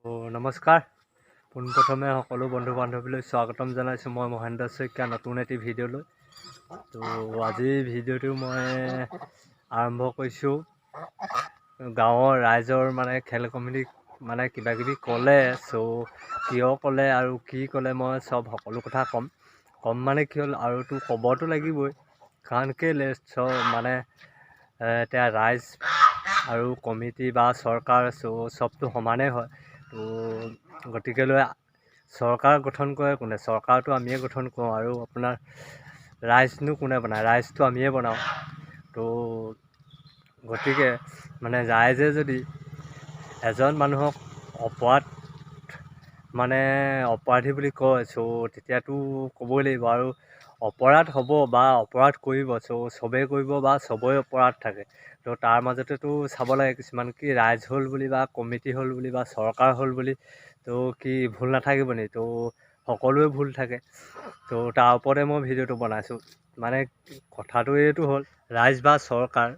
নমস্কাৰ, পোনপ্ৰথমে সকলো বন্ধু বান্ধৱীলৈ স্বাগতম জনাইছোঁ। মই মহেন্দ্ৰ শইকীয়া, নতুন এটি ভিডিঅ'লৈ। তো আজিৰ ভিডিঅ'টো মই আৰম্ভ কৰিছোঁ গাঁৱৰ ৰাইজৰ মানে খেল কমিটিক মানে কিবা কিবি ক'লে। চ' কিয় ক'লে আৰু কি ক'লে, মই চব সকলো কথা ক'ম। ক'ম মানে কি হ'ল, আৰুতো ক'বতো লাগিবই। কাৰণ কেলৈ, চব মানে এতিয়া ৰাইজ আৰু কমিটি বা চৰকাৰ, চ' চবটো সমানেই হয়। তো গতিকেলৈ চৰকাৰ গঠন কৰে কোনে? চৰকাৰটো আমিয়ে গঠন কৰোঁ। আৰু আপোনাৰ ৰাইজনো কোনে বনায়? ৰাইজটো আমিয়ে বনাওঁ। তো গতিকে মানে ৰাইজে যদি এজন মানুহক অপৰাধ মানে অপৰাধী বুলি কয়, চ' তেতিয়াতো ক'বই লাগিব। আৰু অপৰাধ হ'ব বা অপৰাধ কৰিব, চ' চবেই কৰিব বা চবৰে অপৰাধ থাকে। তো তাৰ মাজতেতো চাব লাগে কিছুমান কি ৰাইজ হ'ল বুলি বা কমিটি হ'ল বুলি বা চৰকাৰ হ'ল বুলি তো কি ভুল নাথাকিব নি? তো সকলোৱে ভুল থাকে। তো তাৰ ওপৰতে মই ভিডিঅ'টো বনাইছোঁ। মানে কথাটো এইটো হ'ল, ৰাইজ বা চৰকাৰ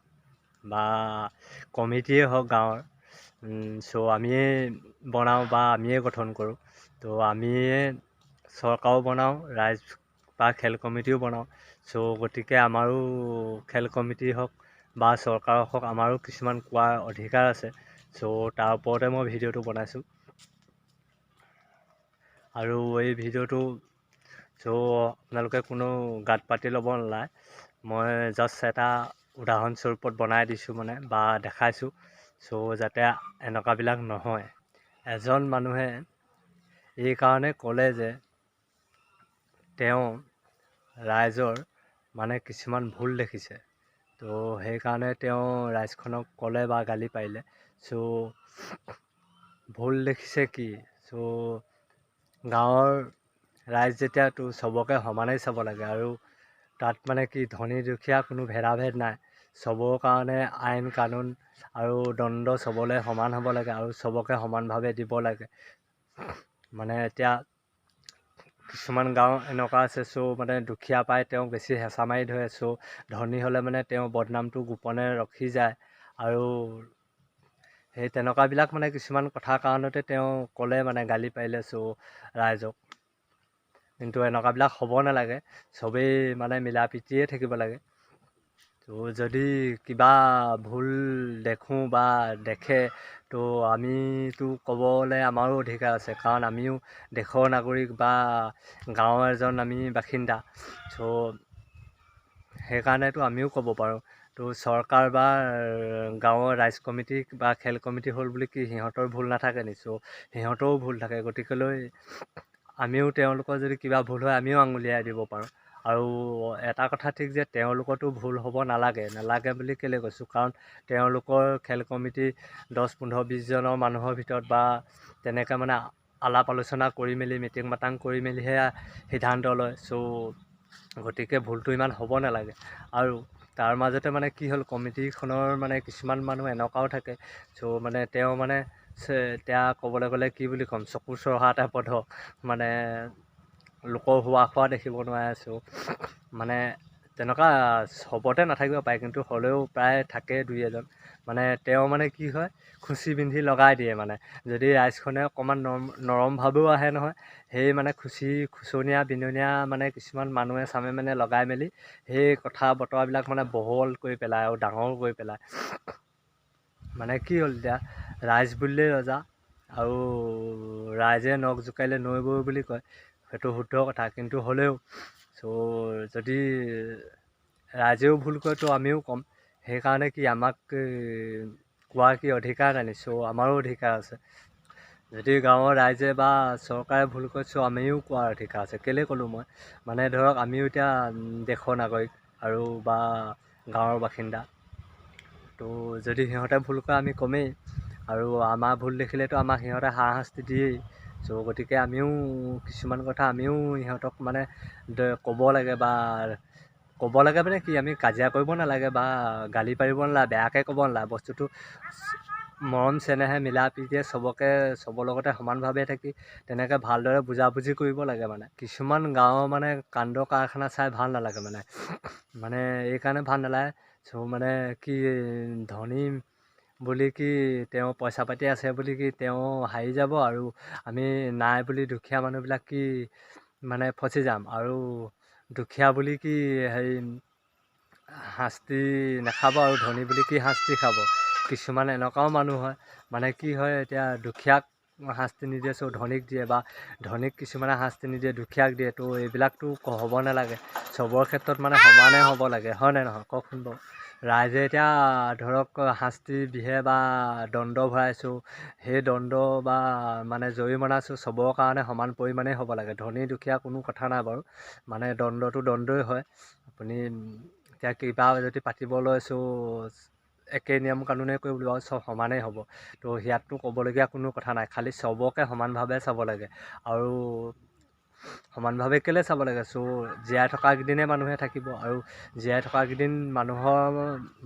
বা কমিটিয়ে হওক গাঁৱৰ, চ' আমিয়ে বনাওঁ বা আমিয়ে গঠন কৰোঁ। তো আমিয়ে চৰকাৰো বনাওঁ, ৰাইজ বা খেল কমিটিও বনাওঁ। চ' গতিকে আমাৰো খেল কমিটি হওক বা চৰকাৰৰ হওক, আমাৰো কিছুমান কোৱাৰ অধিকাৰ আছে। চ' তাৰ ওপৰতে মই ভিডিঅ'টো বনাইছোঁ। আৰু এই ভিডিঅ'টো চ' আপোনালোকে কোনো গাত পাতি ল'ব নালাগে। মই জাষ্ট এটা উদাহৰণস্বৰূপত বনাই দিছোঁ মানে বা দেখাইছোঁ, চ' যাতে এনেকুৱাবিলাক নহয়। এজন মানুহে এইকাৰণে ক'লে যে তেওঁ ৰাইজৰ মানে কিছুমান ভুল দেখিছে। তো সেইকাৰণে তেওঁ ৰাইজখনক ক'লে বা গালি পাৰিলে। চ' ভুল দেখিছে কি? চ' গাঁৱৰ ৰাইজ যেতিয়াতো চবকে সমানেই চাব লাগে। আৰু তাত মানে কি ধনী দুখীয়া কোনো ভেদাভেদ নাই। চবৰ কাৰণে আইন কানুন আৰু দণ্ড চবলে সমান হ'ব লাগে আৰু চবকে সমানভাৱে দিব লাগে। মানে এতিয়া কিছুমান গাঁও এনেকুৱা আছে, চ' মানে দুখীয়া পায় তেওঁক বেছি হেঁচা মাৰি ধৰে। চ' ধনী হ'লে মানে তেওঁ বদনামটো গোপনে ৰখি যায়। আৰু সেই তেনেকুৱাবিলাক মানে কিছুমান কথাৰ কাৰণতে তেওঁ ক'লে, মানে গালি পাৰিলে চ' ৰাইজক। কিন্তু এনেকুৱাবিলাক হ'ব নালাগে, চবেই মানে মিলা প্ৰীতিয়ে থাকিব লাগে। তো যদি কিবা ভুল দেখোঁ বা দেখে, তো আমিতো ক'বলৈ আমাৰো অধিকাৰ আছে, কাৰণ আমিও দেশৰ নাগৰিক বা গাঁৱৰ এজন আমি বাসিন্দা। চ' সেইকাৰণেতো আমিও ক'ব পাৰোঁ। তো চৰকাৰ বা গাঁৱৰ ৰাইজ কমিটি বা খেল কমিটি হ'ল বুলি কি সিহঁতৰ ভুল নাথাকে নি? চ' সিহঁতৰো ভুল থাকে। গতিকেলৈ আমিও তেওঁলোকৰ যদি কিবা ভুল হয়, আমিও আঙুলিয়াই দিব পাৰোঁ। আৰু এটা কথা ঠিক যে তেওঁলোকৰতো ভুল হ'ব নালাগে। নালাগে বুলি কেলৈ কৈছোঁ? কাৰণ তেওঁলোকৰ খেল কমিটি 10, 15, 20জনৰ মানুহৰ ভিতৰত বা তেনেকৈ মানে আলাপ আলোচনা কৰি মেলি, মিটিং মাটাং কৰি মেলিহে সিদ্ধান্ত লয়। চ' গতিকে ভুলটো ইমান হ'ব নালাগে। আৰু তাৰ মাজতে মানে কি হ'ল, কমিটিখনৰ মানে কিছুমান মানুহ এনেকুৱাও থাকে, চ' মানে তেওঁ মানে এতিয়া ক'বলৈ গ'লে কি বুলি ক'ম, চকু চৰহা টাইপত হওক, মানে লোকৰ হোৱা খোৱা দেখিব নোৱাৰে। চ' মানে তেনেকুৱা চবতে নাথাকিব পাৰে, কিন্তু হ'লেও প্ৰায় থাকে দুই এজন। মানে তেওঁ মানে কি হয়, খুচি বিন্ধি লগাই দিয়ে। মানে যদি ৰাইজখনে অকণমান নৰম নৰমভাৱেও আহে নহয়, সেই মানে খুচি খুচনীয়া বিননীয়া মানে কিছুমান মানুহে চামে মানে লগাই মেলি সেই কথা বতৰাবিলাক মানে বহল কৰি পেলায় আৰু ডাঙৰ কৰি পেলায়। মানে কি হ'ল, এতিয়া ৰাইজ বুলিলেই ৰজা আৰু ৰাইজে নখ জোকাৰিলে নৈ বৈ বুলি কয়, সেইটো শুদ্ধ কথা। কিন্তু হ'লেও চ' যদি ৰাইজেও ভুল কৰে, তো আমিও ক'ম। সেইকাৰণে কি আমাক কোৱাৰ কি অধিকাৰ নাই নি? চ' আমাৰো অধিকাৰ আছে। যদি গাঁৱৰ ৰাইজে বা চৰকাৰে ভুল কৰে, চ' আমিও কোৱাৰ অধিকাৰ আছে। কেলৈ ক'লোঁ মই, মানে ধৰক আমিও এতিয়া দেশৰ নাগৰিক আৰু বা গাঁৱৰ বাসিন্দা। তো যদি সিহঁতে ভুল কৰে, আমি ক'মেই। আৰু আমাৰ ভুল দেখিলেতো আমাক সিহঁতে হাৰাশাস্তি দিয়েই। চ' গতিকে আমিও কিছুমান কথা আমিও ইহঁতক মানে ক'ব লাগে বা ক'ব লাগে। মানে কি, আমি কাজিয়া কৰিব নালাগে বা গালি পাৰিব নালাগে, বেয়াকৈ ক'ব নালাগে। বস্তুটো মৰম চেনেহে, মিলা প্ৰীতিয়ে চবকে চবৰ লগতে সমানভাৱে থাকি তেনেকৈ ভালদৰে বুজাবুজি কৰিব লাগে। মানে কিছুমান গাঁৱৰ মানে কাণ্ড কাৰখানা চাই ভাল নালাগে। মানে এইকাৰণে ভাল নালাগে, চ' মানে কি ধনী বুলি কি তেওঁ পইচা পাতি আছে বুলি কি তেওঁ হাৰি যাব, আৰু আমি নাই বুলি দুখীয়া মানুহবিলাক কি মানে ফচি যাম, আৰু দুখীয়া বুলি কি হেৰি শাস্তি নাখাব আৰু ধনী বুলি কি শাস্তি খাব। কিছুমান এনেকুৱাও মানুহ হয়, মানে কি হয় এতিয়া দুখীয়াক শাস্তি নিদিয়ে চ' ধনীক দিয়ে, বা ধনীক কিছুমানে শাস্তি নিদিয়ে দুখীয়াক দিয়ে। তো এইবিলাকতো হ'ব নালাগে, চবৰ ক্ষেত্ৰত মানে সমানে হ'ব লাগে, হয়নে নহয় কওকচোন বাৰু। ৰাইজে এতিয়া ধৰক শাস্তি বিহে বা দণ্ড ভৰাইছোঁ, সেই দণ্ড বা মানে জৰিমনা চবৰ কাৰণে সমান পৰিমাণেই হ'ব লাগে, ধনী দুখীয়া কোনো কথা নাই বাৰু, মানে দণ্ডটো দণ্ডই হয়। আপুনি এতিয়া কিবা যদি পাতিব লৈছোঁ একেই নিয়ম কানুনেই কৰিব লাগিব, চব সমানেই হ'ব। তো ইয়াততো ক'বলগীয়া কোনো কথা নাই, খালি চবকে সমানভাৱে চাব লাগে। আৰু সমানভাৱে কেলৈ চাব লাগে, চ' জীয়াই থকাকেইদিনেই মানুহে থাকিব, আৰু জীয়াই থকাকেইদিন মানুহৰ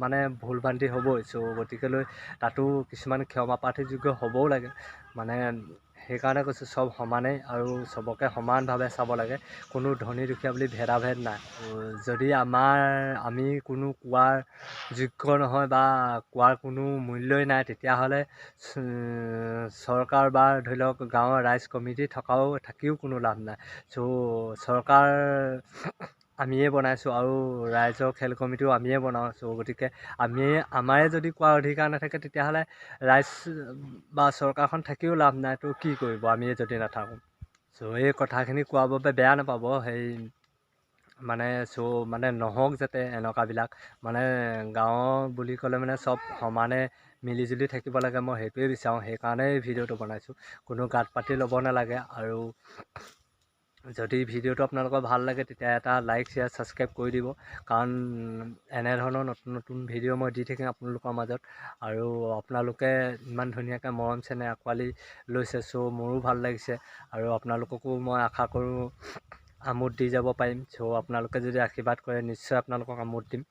মানে ভুল ভ্ৰান্তি হ'বই। চ' গতিকেলৈ তাতো কিছুমান ক্ষমা প্ৰাৰ্থীযোগ্য হ'বও লাগে, মানে সেইকাৰণে কৈছোঁ চব সমানেই আৰু চবকে সমানভাৱে চাব লাগে, কোনো ধনী দুখীয়া বুলি ভেদাভেদ নাই। যদি আমি কোনো কোৱাৰ যোগ্য নহয় বা কোৱাৰ কোনো মূল্যই নাই, তেতিয়াহ'লে চৰকাৰ বা ধৰি লওক গাঁৱৰ ৰাইজ কমিটি থাকিও কোনো লাভ নাই। চ' চৰকাৰ আমিয়ে বনাইছোঁ আৰু ৰাইজৰ খেল কমিটিও আমিয়ে বনাওঁ। চ' গতিকে আমাৰে যদি কোৱাৰ অধিকাৰ নাথাকে, তেতিয়াহ'লে ৰাইজ বা চৰকাৰখন থাকিও লাভ নাই, তো কি কৰিব আমিয়ে যদি নাথাকোঁ। চ' এই কথাখিনি কোৱাৰ বাবে বেয়া নাপাব, সেই মানে চ' মানে নহওক যাতে এনেকুৱাবিলাক, মানে গাঁৱৰ বুলি ক'লে মানে চব সমানে মিলিজুলি থাকিব লাগে, মই সেইটোৱে বিচাৰোঁ, সেইকাৰণেই ভিডিঅ'টো বনাইছোঁ, কোনো গাঁত পাতি ল'ব নালাগে। আৰু যদি ভিডিঅ'টো আপোনালোকৰ ভাল লাগে তেতিয়া এটা লাইক শ্বেয়াৰ ছাবস্ক্ৰাইব কৰি দিব, কাৰণ এনেধৰণৰ নতুন নতুন ভিডিঅ' মই দি থাকিম আপোনালোকৰ মাজত। আৰু আপোনালোকে ইমান ধুনীয়াকৈ মৰম চেনেহ আঁকোৱালি লৈছে, চ' মোৰো ভাল লাগিছে, আৰু আপোনালোককো মই আশা কৰোঁ আমোদ দি যাব পাৰিম। চ' আপোনালোকে যদি আশীৰ্বাদ কৰে নিশ্চয় আপোনালোকক আমোদ দিম।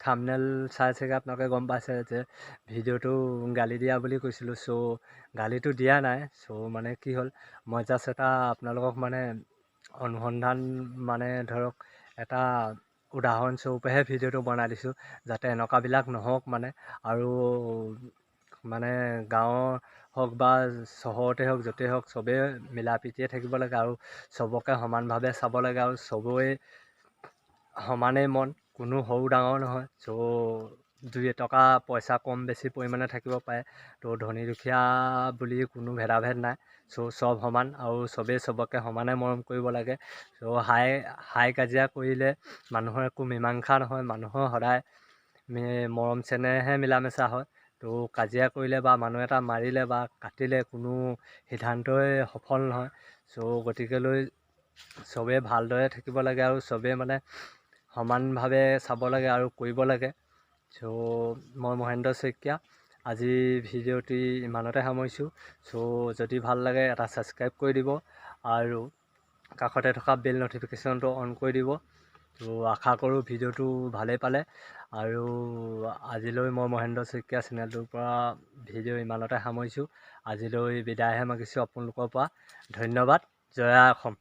থাম্বনেইল চাই চাগে আপোনালোকে গম পাইছে যে ভিডিঅ'টো গালি দিয়া বুলি কৈছিলোঁ, চ' গালিটো দিয়া নাই। চ' মানে কি হ'ল, মই জাষ্ট এটা আপোনালোকক মানে অনুসন্ধান মানে ধৰক এটা উদাহৰণস্বৰূপেহে ভিডিঅ'টো বনাই দিছোঁ, যাতে এনেকুৱাবিলাক নহওক মানে। আৰু মানে গাঁৱৰ হওক বা চহৰতে হওক য'তেই হওক চবেই মিলা প্ৰীতিয়ে থাকিব লাগে, আৰু চবকে সমানভাৱে চাব লাগে, আৰু চবৰে সমানেই মন, কোনো সৰু ডাঙৰ নহয়। চ' দুই এটকা পইচা কম বেছি পৰিমাণে থাকিব পাৰে, তো ধনী দুখীয়া বুলি কোনো ভেদাভেদ নাই। চ' চব সমান আৰু চবেই চবকে সমানে মৰম কৰিব লাগে। চ' হাই কাজিয়া কৰিলে মানুহৰ একো মীমাংসা নহয়, মানুহৰ সদায় মৰম চেনেহে মিলা মিছা হয়। তো কাজিয়া কৰিলে বা মানুহ এটা মাৰিলে বা কাটিলে কোনো সিদ্ধান্তই সফল নহয়। চ' গতিকেলৈ চবেই ভালদৰে থাকিব লাগে আৰু চবেই মানে সমানভাৱে চাব লাগে আৰু কৰিব লাগে। চ' মই মহেন্দ্ৰ শইকীয়া, আজি ভিডিঅ'টি ইমানতে সামৰিছোঁ। চ' যদি ভাল লাগে এটা ছাবস্ক্ৰাইব কৰি দিব আৰু কাষতে থকা বেল ন'টিফিকেশ্যনটো অন কৰি দিব। তো আশা কৰোঁ ভিডিঅ'টো ভালেই পালে, আৰু আজিলৈ মই মহেন্দ্ৰ শইকীয়া চেনেলটোৰ পৰা ভিডিঅ' ইমানতে সামৰিছোঁ। আজিলৈ বিদায়হে মাগিছোঁ আপোনালোকৰ পৰা। ধন্যবাদ। জয় আই অসম।